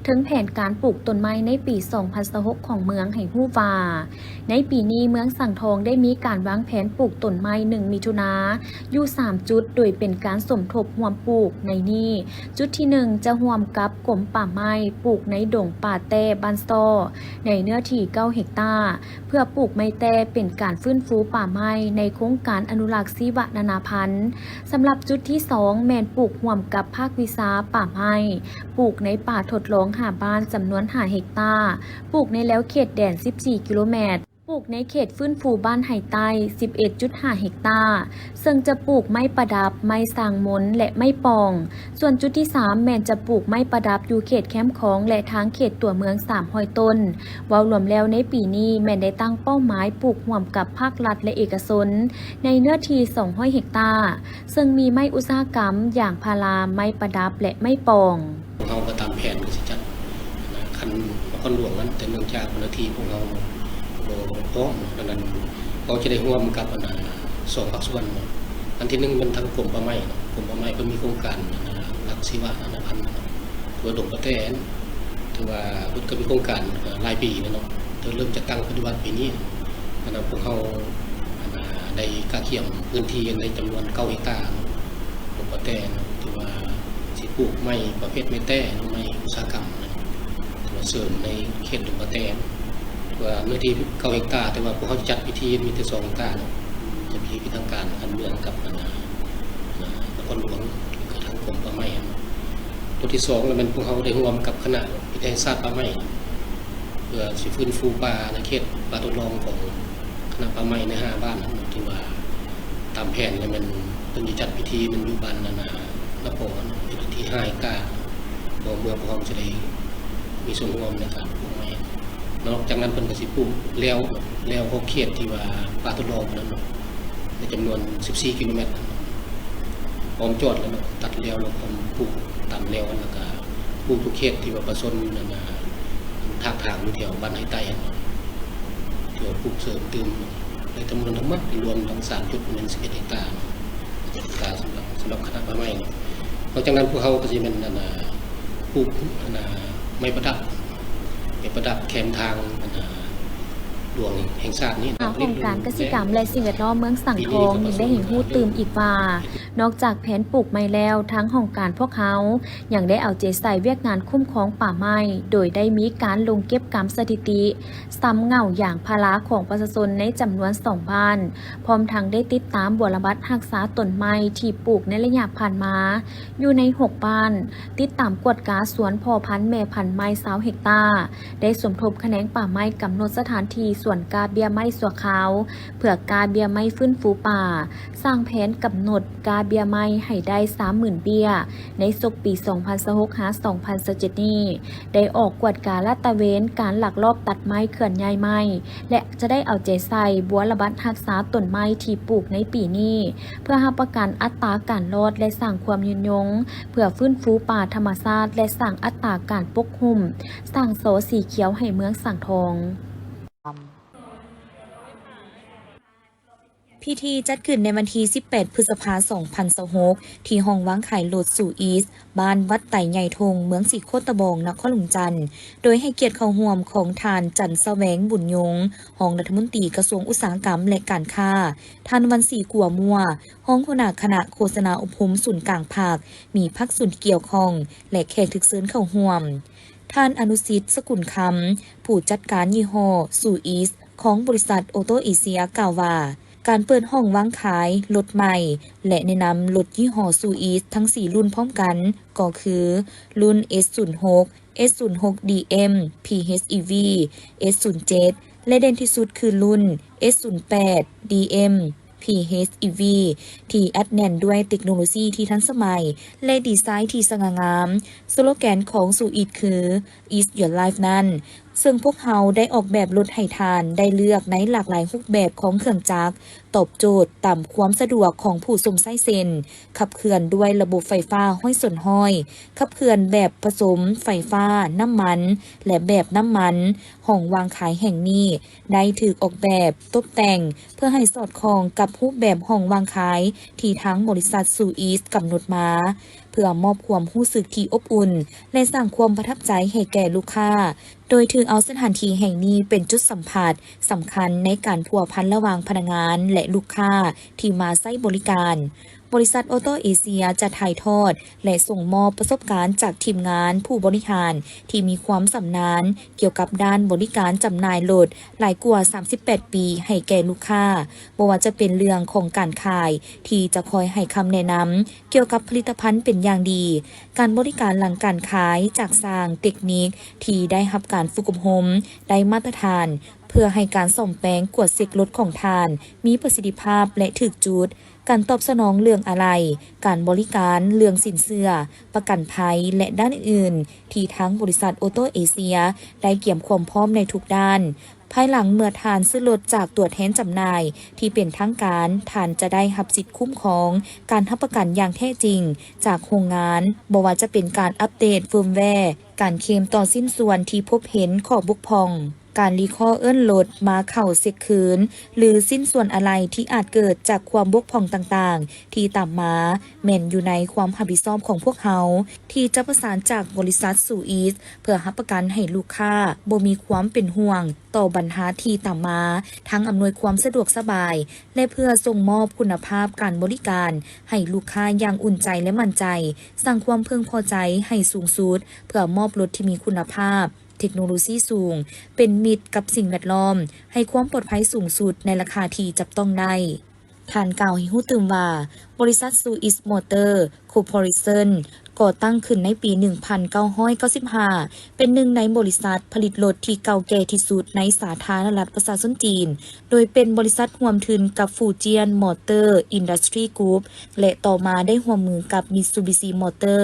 ເຖິງແຜນການປູກຕົ້ນໄມ້ໃນປີສອງພັນຊາວຫົກຂອງເມືອງ ໃຫ້ຮູ້ວ່າ ໃນປີນີ້ເມືອງສັງທອງໄດ້ມີການວາງແຜນປູກຕົ້ນໄມ້ໜຶ່ງມິຖຸນາ ຢູ່ສາມຈຸດ ໂດຍເປັນການສົມທົບຮ່ວມປູກ. ໃນນີ້ ຈຸດທີໜຶ່ງ ຈະຮ່ວມກັບກົມປ່າໄມ້ ປູກໃນດົງປ່າແຕ້ບ້ານຊໍ້ ໃນເນື້ອທີ່ເກົ້າເຮັກຕາ ເພື່ອປູກໄມ້ແຕ້ເປັນການຟື້ນຟູປ່າໄມ້ໃນໂຄງການອະນຸລັກຊີວະນານາພັນ. ສຳລັບຈຸດທີສອງ ແມ່ນປູກຮ່ວມກັບພາກວິຊາປ່າໄມ້, ປູກໃນປ່າທົດລອງຫ້າບ້ານຈຳນວນຫ້າເຮັກຕາ, ປູກໃນແລວເຂດແດນສິບສີ່ກິໂລແມັດ, ປູກໃນເຂດຟື້ນຟູບ້ານໄຮໃຕ້ສິບເອັດຈຸດຫ້າເຮັກຕາ, ເຊິ່ງຈະປູກໄມ້ປະດັບ, ໄມ້ສ້າງມົນ ແລະ ໄມ້ປອງ. ສ່ວນຈຸດທີສາມ ແມ່ນຈະປູກໄມ້ປະດັບຢູ່ເຂດແຄມຂອງ ແລະ ທາງເຂດຕົວເມືອງສາມຮ້ອຍຕົ້ນ. ເວົ້າລວມແລ້ວໃນປີນີ້ແມ່ນໄດ້ຕັ້ງເປົ້າໝາຍປູກຮ່ວມກັບພາກລັດ ແລະ ເອກະຊົນ ໃນເນື້ອທີ່ສອງຮ້ອຍເຮັກຕາ, ເຊິ່ງມີໄມ້ອຸດສາຫະກຳ, ຢາງພາລາ, ໄມ້ປະດັບ ແລະ ໄມ້ປອງ. ພວກເຮົາກໍຕາມແຜນກໍຊິຈັດ ນະ ຂັ້ນນະຄອນຫຼວງນັ້ນ, ແຕ່ເນື່ອງຈາກເຈົ້າໜ້າທີ່ພວກເຮົາບໍ່ພ້ອມເນາະ, ດັ່ງນັ້ນເຮົາຈະໄດ້ຮ່ວມກັບ ອັນນະ ສອງພາກສ່ວນເນາະ. ອັນທີໜຶ່ງແມ່ນທາງກົມປ່າໄມ້ເນາະ, ກົມປ່າໄມ້ເພິ່ນມີໂຄງການ ອັນນະ ອະນຸລັກຊີວະນານາພັນເນາະ, ຄືວ່າດົງປາແຕ້ນ ຖືວ່າເພິ່ນກໍມີໂຄງການ ເອີ ຫຼາຍປີແລ້ວເນາະ, ເລີ່ມຈັດຕັ້ງປະຕິບັດປີນີ້. ອັນນະ ພວກເຮົາ ອັນນະ ໄດ້ກະກຽມພື້ນທີ່ໃນຈຳນວນເກົ້າເຮັກຕາເນາະ, ດົງປາແຕ້ນ ຖືວ່າຊິປູກໄມ້ປະເພດໄມ້ແຕ້ ຫຼື ໄມ້ອຸດສາຫະກຳນະ, ຖືວ່າເສີມໃນເຂດດົງປາແຕ້ນ ຖືວ່າເນື້ອທີ່ເກົ້າເຮັກຕາ, ແຕ່ວ່າພວກເຮົາຈັດພິທີມີແຕ່ສອງເຮັກຕາເນາະ, ຈະມີພິທີທາງການຂັ້ນເມືອງກັບ ອັນນະ ນະຄອນຫຼວງ ແລະ ກະທາງກົມປ່າໄມ້ຫັ້ນ. ຕົວທີສອງລະແມ່ນພວກເຮົາໄດ້ຮ່ວມກັບຄະນະວິທະຍາສາດປ່າໄມ້ ເພື່ອຊິຟື້ນຟູປ່າໃນເຂດປ່າທົດລອງຂອງຄະນະປ່າໄມ້ໃນຫ້າບ້ານນັ້ນ, ທີ່ວ່າຕາມແຜນລະແມ່ນເພິ່ນຊິຈັດພິທີແມ່ນຢູ່ບ້ານ ອັນນະ ນະປອນ ເນື້ອທີ່ຫ້າເຮັກຕາ, ເພື່ອເມືອງພວກເຮົາຈະໄດ້ມີສ່ວນຮ່ວມໃນການປູກໄມ້. ນອກຈາກນັ້ນເພິ່ນກໍຊິປູກແລ້ວ ແລ້ວຂອບເຂດທີ່ວ່າປ່າທົດລອງນັ້ນເນາະ ໃນຈຳນວນສິບສີ່ກິໂລແມັດ ອ້ອມຈອດແລ້ວເນາະ, ຕັດແລ້ວແລ້ວກໍປູກຕາມແລ້ວ ແລ້ວກໍປູກທຸກເຂດທີ່ວ່າປະຊາຊົນນັ້ນນະ ຖາກຖາງຢູ່ແຖວບ້ານໄຮໃຕ້ຫັ້ນເນາະ, ທີ່ວ່າປູກເສີມຕື່ມ ໃນຈຳນວນທັງໝົດລວມທັງສາມຈຸດແມ່ນສິບເອັດເຮັກຕາເນາະ, ເຮັກຕາສຳລັບ ສຳລັບຄະນະປ່າໄມ້ເນາະ. ນອກຈາກນັ້ນພວກເຮົາກໍຊິແມ່ນ ອັນນະ ປູກ ອັນນະ ໄມ້ປະດັບ ໄປປະດັບແຄມທາງ ອັນນະ ຫຼວງແຫ່ງຊາດນີ້. ຫ້ອງການກະສິກຳ ແລະ ສິ່ງແວດລ້ອມເມືອງສັງທອງຍັງໄດ້ໃຫ້ຮູ້ຕື່ມອີກວ່າ ນອກຈາກແຜນປູກໄມ້ແລ້ວ, ທາງຫ້ອງການພວກເຮົາຍັງໄດ້ເອົາໃຈໃສ່ວຽກງານຄຸ້ມຄອງປ່າໄມ້ ໂດຍໄດ້ມີການລົງເກັບກຳສະຖິຕິ ຊຳເຫງົ້າຢາງພາລາຂອງປະຊາຊົນໃນຈຳນວນສອງບ້ານ, ພ້ອມທັງໄດ້ຕິດຕາມບົວລະບັດຮັກສາຕົ້ນໄມ້ທີ່ປູກໃນໄລຍະຜ່ານມາ ຢູ່ໃນຫົກບ້ານ, ຕິດຕາມກວດກາສວນພໍ່ພັນແມ່ພັນໄມ້ຊາວເຮັກຕາ, ໄດ້ສົມທົບຂະແໜງປ່າໄມ້ກຳນົດສະຖານທີ່ ສວນກ້າເບ້ຍໄມ້ຊົ່ວຄາວ ເພື່ອກ້າເບ້ຍໄມ້ຟື້ນຟູປ່າ, ສ້າງແຜນກຳນົດກ້າເບ້ຍໄມ້ໃຫ້ໄດ້ສາມໝື່ນເບ້ຍ ໃນສົກປີສອງພັນຊາວຫົກ ຫາ ສອງພັນຊາວເຈັດນີ້ ໄດ້ອອກກວດກາລາດຕະເວນການລັກລອບຕັດໄມ້ເຄື່ອນຍ້າຍໄມ້ ແລະ ຈະໄດ້ເອົາໃຈໃສ່ບົວລະບັດຮັກສາຕົ້ນໄມ້ທີ່ປູກໃນປີນີ້ ເພື່ອຮັບປະກັນອັດຕາການລອດ ແລະ ສ້າງຄວາມຍືນຍົງ ເພື່ອຟື້ນຟູປ່າທຳມະຊາດ ແລະ ສ້າງອັດຕາການປົກຫຸ້ມ ສ້າງສໍສີຂຽວໃຫ້ເມືອງສັງທອງ. ພິທີຈັດຂຶ້ນໃນວັນທີສິບແປດ ພຶດສະພາ ສອງພັນຊາວຫົກ ທີ່ຫ້ອງວາງຂາຍລົດຊູອີສ ບ້ານວັດໄຕໃຫຍ່ທົງ ເມືອງສີໂຄດຕະບອງ ນະຄອນຫຼວງຈັນ ໂດຍໃຫ້ກຽດເຂົ້າຮ່ວມຂອງທ່ານ ຈັນສະແຫວງ ບຸນຍົງ ຮອງລັດຖະມົນຕີກະຊວງອຸດສາຫະກຳ ແລະ ການຄ້າ, ທ່ານ ວັນສີ ກົວມົວ ຮອງຫົວໜ້າຄະນະໂຄສະນາອົບຮົມສູນກາງພັກ, ມີພາກສ່ວນທີ່ກ່ຽວຂ້ອງ ແລະ ແຂກຖືກເຊີນເຂົ້າຮ່ວມ. ທ່ານ ອະນຸສິດ ສະກຸນຄຳ ຜູ້ຈັດການຍີ່ຫໍ້ ຊູອີສ ຂອງບໍລິສັດໂອໂຕເອເຊຍ ກ່າວວ່າ ການເປີດຫ້ອງວາງຂາຍລົດໃໝ່ ແລະ ແນະນຳລົດຍີ່ຫໍ້ຊູອີສທັງສີ່ລຸ້ນພ້ອມກັນ ກໍຄືລຸ້ນ ເອສສູນຫົກ ເອສສູນຫົກ ດີເອັມ ພີເອັດອີວີ ເອສສູນເຈັດ ແລະ ເດັ່ນທີ່ສຸດຄືລຸ້ນ ເອສສູນແປດ ດີເອັມ ພີເອັດອີວີ ທີ່ອັດແໜ້ນດ້ວຍເຕັກໂນໂລຊີທີ່ທັນສະໄໝ ແລະ ດີໄຊທີ່ສະຫງ່າງາມ. ສະໂລແກນຂອງຊູອີສຄື It's Your Life ນັ້ນ ເຊິ່ງພວກເຮົາໄດ້ອອກແບບລົດໃຫ້ທ່ານໄດ້ເລືອກໃນຫຼາກຫຼາຍຮູບແບບຂອງເຄື່ອງຈັກ, ຕອບໂຈດຕາມຄວາມສະດວກຂອງຜູ້ຊົມໃຊ້ເຊັ່ນ ຂັບເຄື່ອນດ້ວຍລະບົບໄຟຟ້າຮ້ອຍສ່ວນຮ້ອຍ, ຂັບເຄື່ອນແບບປະສົມໄຟຟ້າ, ນ້ຳມັນ ແລະ ແບບນ້ຳມັນ. ຫ້ອງວາງຂາຍແຫ່ງນີ້ໄດ້ຖືກອອກແບບຕົບແຕ່ງເພື່ອໃຫ້ສອດຄ່ອງກັບຮູບແບບຫ້ອງວາງຂາຍທີ່ທາງບໍລິສັດຊູອີສກຳນົດມາ, ເພື່ອມອບຄວາມຮູ້ສຶກທີ່ອົບອຸ່ນ ແລະ ສ້າງຄວາມປະທັບໃຈໃຫ້ແກ່ລູກຄ້າ, ໂດຍຖືເອົາສະຖານທີ່ແຫ່ງນີ້ເປັນຈຸດສຳພັດສຳຄັນໃນການພົວພັນລະຫວ່າງພະນັກງານ ແລະ ລູກຄ້າທີ່ມາໃຊ້ບໍລິການ. ບໍລິສັດໂອໂຕເອເຊຍຈະຖ່າຍທອດ ແລະ ສົ່ງມອບປະສົບການຈາກທີມງານຜູ້ບໍລິຫານທີ່ມີຄວາມຊຳນານກ່ຽວກັບດ້ານບໍລິການຈຳໜ່າຍລົດຫຼາຍກວ່າສາມສິບແປດປີໃຫ້ແກ່ລູກຄ້າ, ບໍ່ວ່າຈະເປັນເລື່ອງຂອງການຂາຍທີ່ຈະຄອຍໃຫ້ຄຳແນະນຳ ກ່ຽວກັບຜະລິດຕະພັນເປັນຢ່າງດີ, ການບໍລິການຫຼັງການຂາຍຈາກຊ່າງເຕັກນິກທີ່ໄດ້ຮັບການຝຶກອົບຮົມໄດ້ມາດຕະຖານ ເພື່ອໃຫ້ການສ້ອມແປງກວດເຊັກລົດຂອງທ່ານມີປະສິດທິພາບ ແລະ ຖືກຈຸດ, ການຕອບສະໜອງເລື່ອງອາໄຫຼ່, ການບໍລິການເລື່ອງສິນເຊື່ອ, ປະກັນໄພ ແລະ ດ້ານອື່ນໆ ທີ່ທາງບໍລິສັດໂອໂຕເອເຊຍໄດ້ກຽມຄວາມພ້ອມໃນທຸກດ້ານ. ພາຍຫຼັງເມື່ອທ່ານຊື້ລົດຈາກຕົວແທນຈຳໜ່າຍທີ່ເປັນທາງການ, ທ່ານຈະໄດ້ຮັບສິດຄຸ້ມຄອງການຮັບປະກັນຢ່າງແທ້ຈິງຈາກໂຮງງານ, ບໍ່ວ່າຈະເປັນການອັບເດດເຟີມແວ, ການເຄມຕໍ່ຊິ້ນສ່ວນທີ່ພົບເຫັນຂໍ້ບົກຜ່ອງ, ການຣີຄໍເອີ້ນລົດມາເຂົ້າເຊັກຄືນ ຫຼື ຊິ້ນສ່ວນອາໄຫຼ່ທີ່ອາດເກີດຈາກຄວາມບົກຜ່ອງຕ່າງໆທີ່ຕາມມາ, ແມ່ນຢູ່ໃນຄວາມຮັບຜິດຊອບຂອງພວກເຮົາ ທີ່ຈະປະສານຈາກບໍລິສັດຊູອີສ ເພື່ອຮັບປະກັນໃຫ້ລູກຄ້າບໍ່ມີຄວາມເປັນຫ່ວງຕໍ່ບັນຫາທີ່ຕາມມາ, ທັງອຳນວຍຄວາມສະດວກສະບາຍ ແລະ ເພື່ອສົ່ງມອບຄຸນນະພາບການບໍລິການໃຫ້ລູກຄ້າຢ່າງອຸ່ນໃຈ ແລະ ໝັ້ນໃຈ, ສ້າງຄວາມເພິ່ງພໍໃຈໃຫ້ສູງສຸດ ເພື່ອມອບລົດທີ່ມີຄຸນນະພາບ, ເທັກໂນໂລຊີສູງ, ເປັນມິດກັບສິ່ງແວດລ້ອມ, ໃຫ້ຄວາມປອດໄພສູງສຸດໃນລາຄາທີ່ຈັບຕ້ອງໄດ້. ທ່ານກ່າວໃຫ້ຮູ້ຕື່ມວ່າ, ບໍລິສັດ Suez Motor Corporation ກໍ່ຕັ້ງຂຶ້ນໃນປີໜຶ່ງພັນເກົ້າຮ້ອຍເກົ້າສິບຫ້າ ເປັນໜຶ່ງໃນບໍລິສັດຜະລິດລົດທີ່ເກົ່າແກ່ທີ່ສຸດໃນສາທາລະນະລັດປະຊາຊົນຈີນ, ໂດຍເປັນບໍລິສັດຮ່ວມທຶນກັບ Fujian Motor Industry Group ແລະ ຕໍ່ມາໄດ້ຮ່ວມມືກັບ Mitsubishi Motor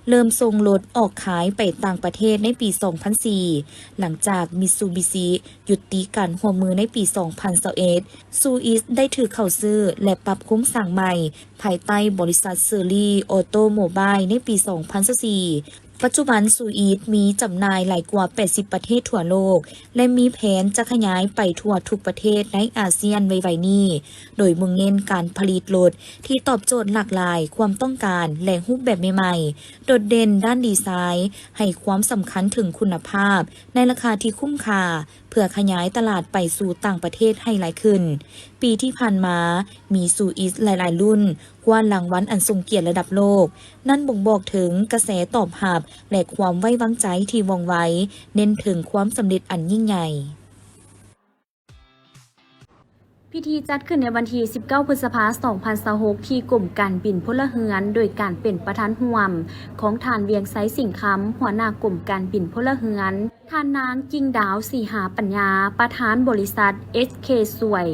ເລີ່ມສົ່ງລົດອອກຂາຍໄປຕ່າງປະເທດໃນປີສອງພັນສີ່ ຫຼັງຈາກ Mitsubishi ຍຸຕິການຮ່ວມມືໃນປີສອງພັນຊາວເອັດ, Suez ໄດ້ຖືກເຂົ້າຊື້ ແລະ ປັບໂຄງສ້າງໃໝ່ ພາຍໃຕ້ບໍລິສັດ Chery Automobile ໃນປີສອງພັນຊາວສີ່. ປັດຈຸບັນ Suez ມີຈຳໜ່າຍຫຼາຍກວ່າແປດສິບປະເທດທົ່ວໂລກ ແລະ ມີແຜນຈະຂະຫຍາຍໄປທົ່ວທຸກປະເທດໃນອາຊຽນໄວໆນີ້, ໂດຍມຸ່ງເນັ້ນການຜະລິດລົດທີ່ຕອບໂຈດຫຼາກຫຼາຍຄວາມຕ້ອງການ ແລະ ຮູບແບບໃໝ່ໆ, ໂດດເດັ່ນດ້ານດີໄຊ, ໃຫ້ຄວາມສຳຄັນເຖິງຄຸນນະພາບໃນລາຄາທີ່ຄຸ້ມຄ່າ, ເພື່ອຂະຫຍາຍຕະຫຼາດໄປສູ່ຕ່າງປະເທດໃຫ້ຫຼາຍຂຶ້ນ. ປີທີ່ຜ່ານມາ, ມີ Suez ຫຼາຍໆລຸ້ນ ກວາດລາງວັນອັນຊົງກຽດລະດັບໂລກ. ນັ້ນບົ່ງບອກເຖິງກະແສຕອບຮັບ ແລະ ຄວາມໄວ້ວາງໃຈທີ່ວ່ອງໄວ, ເນັ້ນເຖິງຄວາມສຳເລັດອັນຍິ່ງໃຫຍ່. ພິທີຈັດຂຶ້ນໃນວັນທີສິບເກົ້າ ພຶດສະພາ ສອງພັນຊາວຫົກ ທີ່ກົມການບິນພົນລະເຮືອນ ໂດຍການເປັນປະທານຮ່ວມຂອງທ່ານ ວຽງໄຊ ສິງຄຳ ຫົວໜ້າກົມການບິນພົນລະເຮືອນ, ທ່ານນາງ ກິ່ງດາວ ສີຫາປັນຍາ ປະທານບໍລິສັດ ເອສເຄ ສວຍ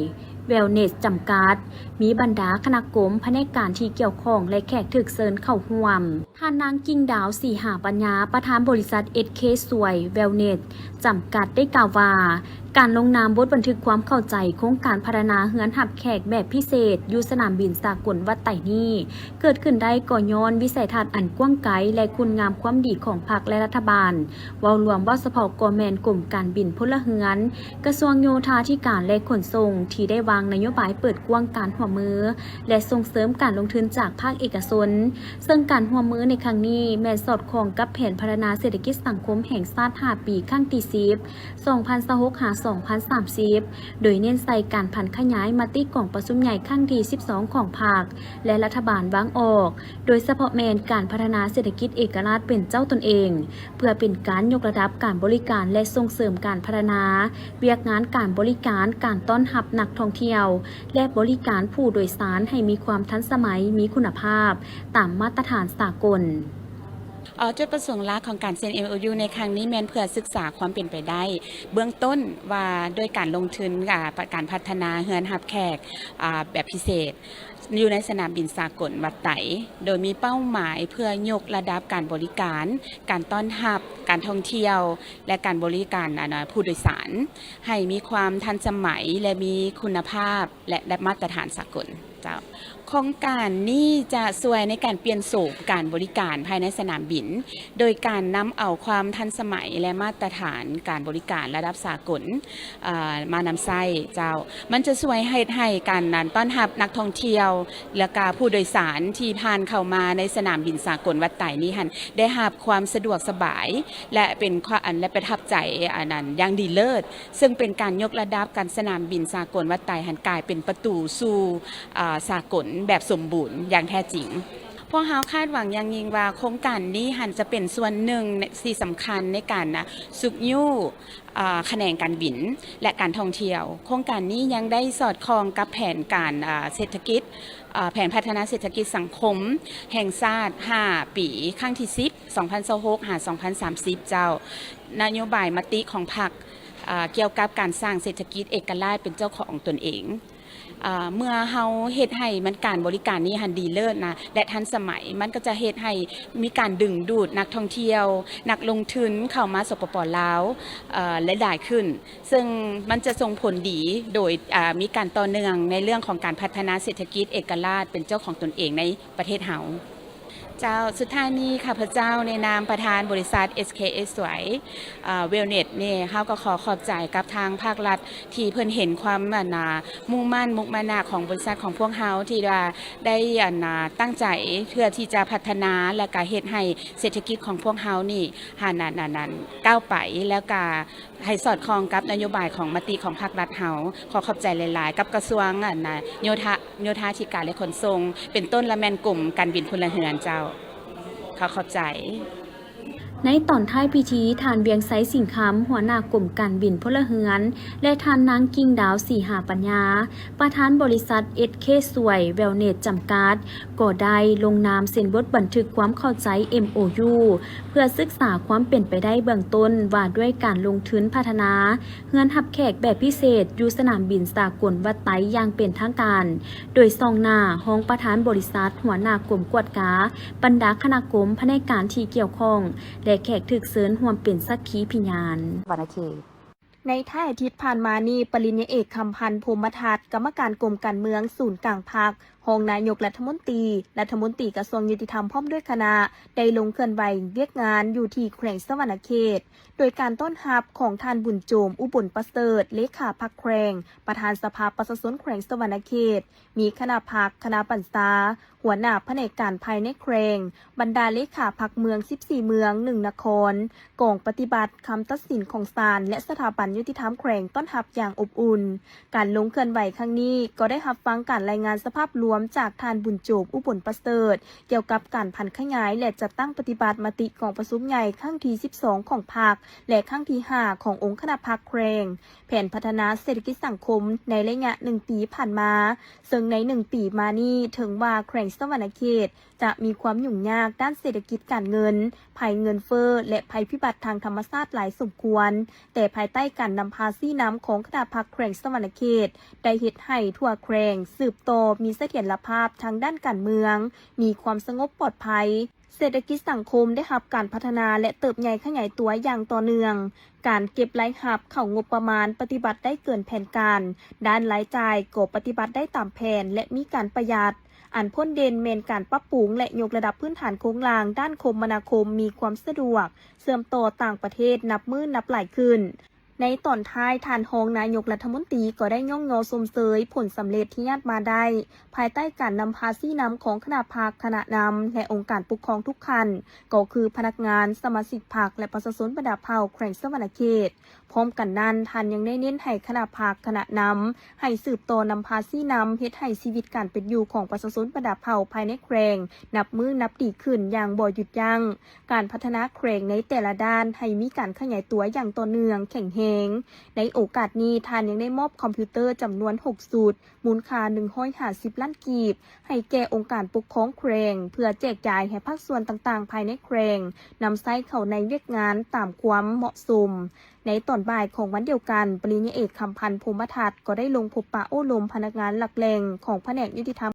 ແວວເນສ ຈຳກັດ, ມີບັນດາຄະນະກົມ, ພະແນກການທີ່ກ່ຽວຂ້ອງ ແລະ ແຂກຖືກເຊີນເຂົ້າຮ່ວມ. ທ່ານນາງ ກິ່ງດາວ ສີຫາປັນຍາ ປະທານບໍລິສັດ ເອສເຄ ສວຍ ແວວເນສ ຈຳກັດ ໄດ້ກ່າວວ່າ ການລົງນາມບົດບັນທຶກຄວາມເຂົ້າໃຈໂຄງການພັດທະນາເຮືອນຮັບແຂກແບບພິເສດ ຢູ່ສະໜາມບິນສາກົນວັດໄຕນີ້ ເກີດຂຶ້ນໄດ້ກໍຍ້ອນວິໄສທັດອັນກວ້າງໄກ ແລະ ຄຸນງາມຄວາມດີຂອງພັກ ແລະ ລັດຖະບານ ເວົ້າລວມ, ເວົ້າສະເພາະກໍແມ່ນກົມການບິນພົນລະເຮືອນ, ກະຊວງໂຍທາທິການ ແລະ ຂົນສົ່ງ ທີ່ໄດ້ວາງນະໂຍບາຍເປີດກວ້າງການຮ່ວມມື ແລະ ສົ່ງເສີມການລົງທຶນຈາກພາກເອກະຊົນ, ເຊິ່ງການຮ່ວມມືໃນຄັ້ງນີ້ແມ່ນສອດຄ່ອງກັບແຜນພັດທະນາເສດຖະກິດສັງຄົມແຫ່ງຊາດຫ້າປີ ຄັ້ງທີສິບ ສອງພັນຊາວຫົກ ຫາ ສອງພັນສາມສິບ ໂດຍເນັ້ນໃສ່ການຜັນຂະຫຍາຍມະຕິກອງປະຊຸມໃຫຍ່ຄັ້ງທີສິບສອງຂອງພັກ ແລະ ລັດຖະບານວາງອອກ, ໂດຍສະເພາະແມ່ນການພັດທະນາເສດຖະກິດເອກະລາດເປັນເຈົ້າຕົນເອງ, ເພື່ອເປັນການຍົກລະດັບການບໍລິການ ແລະ ສົ່ງເສີມການພັດທະນາວຽກງານການບໍລິການ, ການຕ້ອນຮັບນັກທ່ອງທ່ຽວ ແລະ ບໍລິການຜູ້ໂດຍສານໃຫ້ມີຄວາມທັນສະໄໝ, ມີຄຸນນະພາບ, ຕາມມາດຕະຖານສາກົນ. ເອີ ຈຸດປະສົງຫຼັກຂອງການເຊັນ ເອັມໂອຢູ ໃນຄັ້ງນີ້ແມ່ນເພື່ອສຶກສາຄວາມເປັນໄປໄດ້ເບື້ອງຕົ້ນວ່າ ດ້ວຍການລົງທຶນ ອາ ການພັດທະນາເຮືອນຮັບແຂກ ອາ ແບບພິເສດ ຢູ່ໃນສະໜາມບິນສາກົນວັດໄຕ, ໂດຍມີເປົ້າໝາຍເພື່ອຍົກລະດັບການບໍລິການ, ການຕ້ອນຮັບ, ການທ່ອງທ່ຽວ ແລະ ການບໍລິການ ອາ ນະ ຜູ້ໂດຍສານ ໃຫ້ມີຄວາມທັນສະໄໝ ແລະ ມີຄຸນນະພາບ ແລະ ໄດ້ມາດຕະຖານສາກົນ. ເຈົ້າ ໂຄງການນີ້ຈະຊ່ວຍໃນການປ່ຽນໂສມການບໍລິການພາຍໃນສະໜາມບິນ ໂດຍການນຳເອົາຄວາມທັນສະໄໝ ແລະ ມາດຕະຖານການບໍລິການລະດັບສາກົນ ເອີ ມານຳໃຊ້. ເຈົ້າ ມັນຈະຊ່ວຍເຮັດໃຫ້ການ ອັນ ຕ້ອນຮັບນັກທ່ອງທ່ຽວ ແລະ ກະຜູ້ໂດຍສານທີ່ຜ່ານເຂົ້າມາໃນສະໜາມບິນສາກົນວັດໄຕນີ້ຫັ້ນ ໄດ້ຮັບຄວາມສະດວກສະບາຍ ແລະ ເປັນຄວາມ ອັນ ແລະ ປະທັບໃຈ ອັນ ອັນ ຢ່າງດີເລີດ. ເຊິ່ງເປັນການຍົກລະດັບການສະໜາມບິນສາກົນວັດໄຕຫັ້ນ ກາຍເປັນປະຕູສູ່ ອາ ສາກົນແບບສົມບູນຢ່າງແທ້ຈິງ. ພວກເຮົາຄາດຫວັງຢ່າງຍິ່ງວ່າ ໂຄງການນີ້ຫັ້ນຈະເປັນສ່ວນໜຶ່ງທີ່ສຳຄັນໃນການ ອາ ຊຸກຍູ້ ອາ ຂະແໜງການບິນ ແລະ ການທ່ອງທ່ຽວ. ໂຄງການນີ້ຍັງໄດ້ສອດຄ່ອງກັບແຜນການ ອາ ເສດຖະກິດ ອາ ແຜນພັດທະນາເສດຖະກິດສັງຄົມແຫ່ງຊາດຫ້າປີ ຄັ້ງທີສິບ ສອງພັນຊາວຫົກ ຫາ ສອງພັນສາມສິບ ເຈົ້າ. ນະໂຍບາຍມະຕິຂອງພັກ ອາ ກ່ຽວກັບການສ້າງເສດຖະກິດເອກະລາດເປັນເຈົ້າຂອງຕົນເອງ. ອາ ເມື່ອເຮົາເຮັດໃຫ້ມັນການບໍລິການນີ້ຫັ້ນດີເລີດນະ ແລະ ທັນສະໄໝ, ມັນກໍຈະເຮັດໃຫ້ມີການດຶງດູດນັກທ່ອງທ່ຽວ, ນັກລົງທຶນເຂົ້າມາ ສປປ ລາວ ເອີ ຫຼາຍໆຂຶ້ນ, ເຊິ່ງມັນຈະສົ່ງຜົນດີໂດຍ ອາ ມີການຕໍ່ເນື່ອງໃນເລື່ອງຂອງການພັດທະນາເສດຖະກິດເອກະລາດເປັນເຈົ້າຂອງຕົນເອງໃນປະເທດເຮົາ. ເຈົ້າ, ສຸດທ້າຍນີ້ ຂ້າພະເຈົ້າໃນນາມປະທານບໍລິສັດ ເອສເຄ ເອສ ສວຍ ເອີ ແວວເນສນີ້ ເຮົາກໍຂໍຂອບໃຈກັບທາງພາກລັດ ທີ່ເພິ່ນເຫັນຄວາມ ອັນນາ ມຸ່ງໝັ້ນມຸມມານະຂອງບໍລິສັດຂອງພວກເຮົາ ທີ່ວ່າໄດ້ ອັນນາ ຕັ້ງໃຈເພື່ອທີ່ຈະພັດທະນາ ແລະ ກະເຮັດໃຫ້ເສດຖະກິດຂອງພວກເຮົານີ້ ຫັນ ອັນ ອັນ ອັນ ກ້າວໄປ ແລ້ວກະ ໃຫ້ສອດຄ່ອງກັບນະໂຍບາຍຂອງມະຕິຂອງພາກລັດເຮົາ. ຂໍຂອບໃຈຫຼາຍໆ ກັບກະຊວງ ອັນນາ ໂຍທາ ໂຍທາທິການ ແລະ ຂົນສົ່ງ ເປັນຕົ້ນລະແມ່ນກົມການບິນພົນລະເຮືອນເຈົ້າ. ຂໍຂອບໃຈ. ໃນຕອນທ້າຍພິທີ, ທ່ານ ວຽງໄຊ ສິງຄຳ ຫົວໜ້າກົມການບິນພົນລະເຮືອນ ແລະ ທ່ານນາງ ກິ່ງດາວ ສີຫາປັນຍາ ປະທານບໍລິສັດ ເອສເຄ ສວຍ ແວວເນສ ຈຳກັດ ກໍໄດ້ລົງນາມເຊັນບົດບັນທຶກຄວາມເຂົ້າໃຈ ເອັມໂອຢູ ເພື່ອສຶກສາຄວາມເປັນໄປໄດ້ເບື້ອງຕົ້ນວ່າດ້ວຍການລົງທຶນພັດທະນາເຮືອນຮັບແຂກແບບພິເສດຢູ່ສະໜາມບິນສາກົນວັດໄຕຢ່າງເປັນທາງການ, ໂດຍສ່ອງໜ້າຮອງປະທານບໍລິສັດ, ຫົວໜ້າກົມກວດກາ, ບັນດາຄະນະກົມ, ພະແນກການທີ່ກ່ຽວຂ້ອງ ແລະ ແຂກຖືກເຊີນຮ່ວມເປັນສັກຂີພິຍານ. ວັນອາທິດ ໃນທ້າຍອາທິດຜ່ານມານີ້, ປະລິນຍາເອກ ຄຳພັນ ພົມມະທັດ ກຳມະການກົມການເມືອງສູນກາງພັກ, ຮອງນາຍົກລັດຖະມົນຕີ, ລັດຖະມົນຕີກະຊວງຍຸຕິທຳ ພ້ອມດ້ວຍຄະນະ ໄດ້ລົງເຄື່ອນໄຫວວຽກງານຢູ່ທີ່ແຂວງສະຫວັນນະເຂດ ໂດຍການຕ້ອນຮັບຂອງທ່ານ ບຸນໂຈມ ອຸບົນປະເສີດ ເລຂາພັກແຂວງ, ປະທານສະພາປະຊາຊົນແຂວງສະຫວັນນະເຂດ, ມີຄະນະພັກ, ຄະນະບັນຊາ, ຫົວໜ້າພະແນກການພາຍໃນແຂວງ, ບັນດາເລຂາພັກເມືອງສິບສີ່ເມືອງ ໜຶ່ງນະຄອນ, ກອງປະຕິບັດຄຳຕັດສິນຂອງສານ ແລະ ສະຖາບັນຍຸຕິທຳແຂວງ ຕ້ອນຮັບຢ່າງອົບອຸ່ນ. ການລົງເຄື່ອນໄຫວຄັ້ງນີ້ ກໍໄດ້ຮັບຟັງການລາຍງານສະພາບລວມ ມຈາກທ່ານ ບຸນໂຈມ ອຸບົນປະເສີດ ກ່ຽວກັບການຜັນຂະຫຍາຍ ແລະ ຈັດຕັ້ງປະຕິບັດມະຕິກອງປະຊຸມໃຫຍ່ຄັ້ງທີສິບສອງຂອງພັກ ແລະ ຄັ້ງທີຫ້າຂອງອົງຄະນະພັກແຂວງ ແຜນພັດທະນາເສດຖະກິດສັງຄົມໃນໄລຍະໜຶ່ງປີຜ່ານມາ, ເຊິ່ງໃນໜຶ່ງປີມານີ້ ເຖິງວ່າແຂວງສະຫວັນນະເຂດຈະມີຄວາມຫຍຸ້ງຍາກດ້ານເສດຖະກິດການເງິນ, ໄພເງິນເຟີ້ ແລະ ໄພພິບັດທາງທຳມະຊາດຫຼາຍສົມຄວນ, ແຕ່ພາຍໃຕ້ການນຳພາຊີ້ນຳຂອງຄະນະພັກແຂວງສະຫວັນນະເຂດ ໄດ້ເຮັດໃຫ້ທົ່ວແຂວງສືບຕໍ່ມີສະຖຽນລະພາບທາງດ້ານການເມືອງ, ມີຄວາມສະຫງົບປອດໄພ, ເສດຖະກິດສັງຄົມໄດ້ຮັບການພັດທະນາ ແລະ ເຕີບໃຫຍ່ຂະຫຍາຍຕົວຢ່າງຕໍ່ເນື່ອງ. ການເກັບລາຍຮັບເຂົ້າງົບປະມານປະຕິບັດໄດ້ເກີນແຜນການ, ດ້ານລາຍຈ່າຍກໍປະຕິບັດໄດ້ຕາມແຜນ ແລະ ມີການປະຢັດ. ອັນພົ້ນເດັ່ນແມ່ນການປັບປຸງ ແລະ ຍົກລະດັບພື້ນຖານໂຄງລ່າງດ້ານຄົມມະນາຄົມມີຄວາມສະດວກ ເຊື່ອມຕໍ່ຕ່າງປະເທດນັບມື້ນັບຫຼາຍຂຶ້ນ. ໃນຕອນທ້າຍ, ທ່ານຮອງນາຍົກລັດຖະມົນຕີກໍໄດ້ຍ້ອງຍໍຊົມເຊີຍຜົນສຳເລັດທີ່ຍາດມາໄດ້ ພາຍໃຕ້ການນຳພາຊີ້ນຳຂອງຄະນະພັກ, ຄະນະນຳ ແລະ ອົງການປົກຄອງທຸກຂັ້ນ, ກໍຄືພະນັກງານ, ສະມາຊິກພັກ ແລະ ປະຊາຊົນບັນດາເຜົ່າແຂວງສະຫວັນນະເຂດ. ພ້ອມກັນນັ້ນ, ທ່ານຍັງໄດ້ເນັ້ນໃຫ້ຄະນະພັກ, ຄະນະນຳ ໃຫ້ສືບຕໍ່ນຳພາຊີ້ນຳເຮັດໃຫ້ຊີວິດການເປັນຢູ່ຂອງປະຊາຊົນບັນດາເຜົ່າພາຍໃນແຂວງນັບມື້ນັບດີຂຶ້ນຢ່າງບໍ່ຢຸດຢັ້ງ. ການພັດທະນາແຂວງໃນແຕ່ລະດ້ານໃຫ້ມີການຂະຫຍາຍຕົວຢ່າງຕໍ່ເນື່ອງ, ແຂງແຮງ. ໃນໂອກາດນີ້, ທ່ານຍັງໄດ້ມອບຄອມພິວເຕີຈຳນວນຫົກຊຸດ, ມູນຄ່າໜຶ່ງຮ້ອຍຫ້າສິບລ້ານກີບ ໃຫ້ແກ່ອົງການປົກຄອງແຂວງ ເພື່ອແຈກຈ່າຍໃຫ້ພາກສ່ວນຕ່າງໆພາຍໃນແຂວງ ນຳໃຊ້ເຂົ້າໃນວຽກງານຕາມຄວາມເໝາະສົມ. ໃນຕອນບ່າຍຂອງວັນດຽວກັນ, ປະລິນຍາເອກ ຄຳພັນ ພົມມະທັດ ກໍໄດ້ລົງພົບປະໂອ້ລົມພະນັກງານຫຼັກແຫຼ່ງຂອງພະແນກຍຸຕິທຳ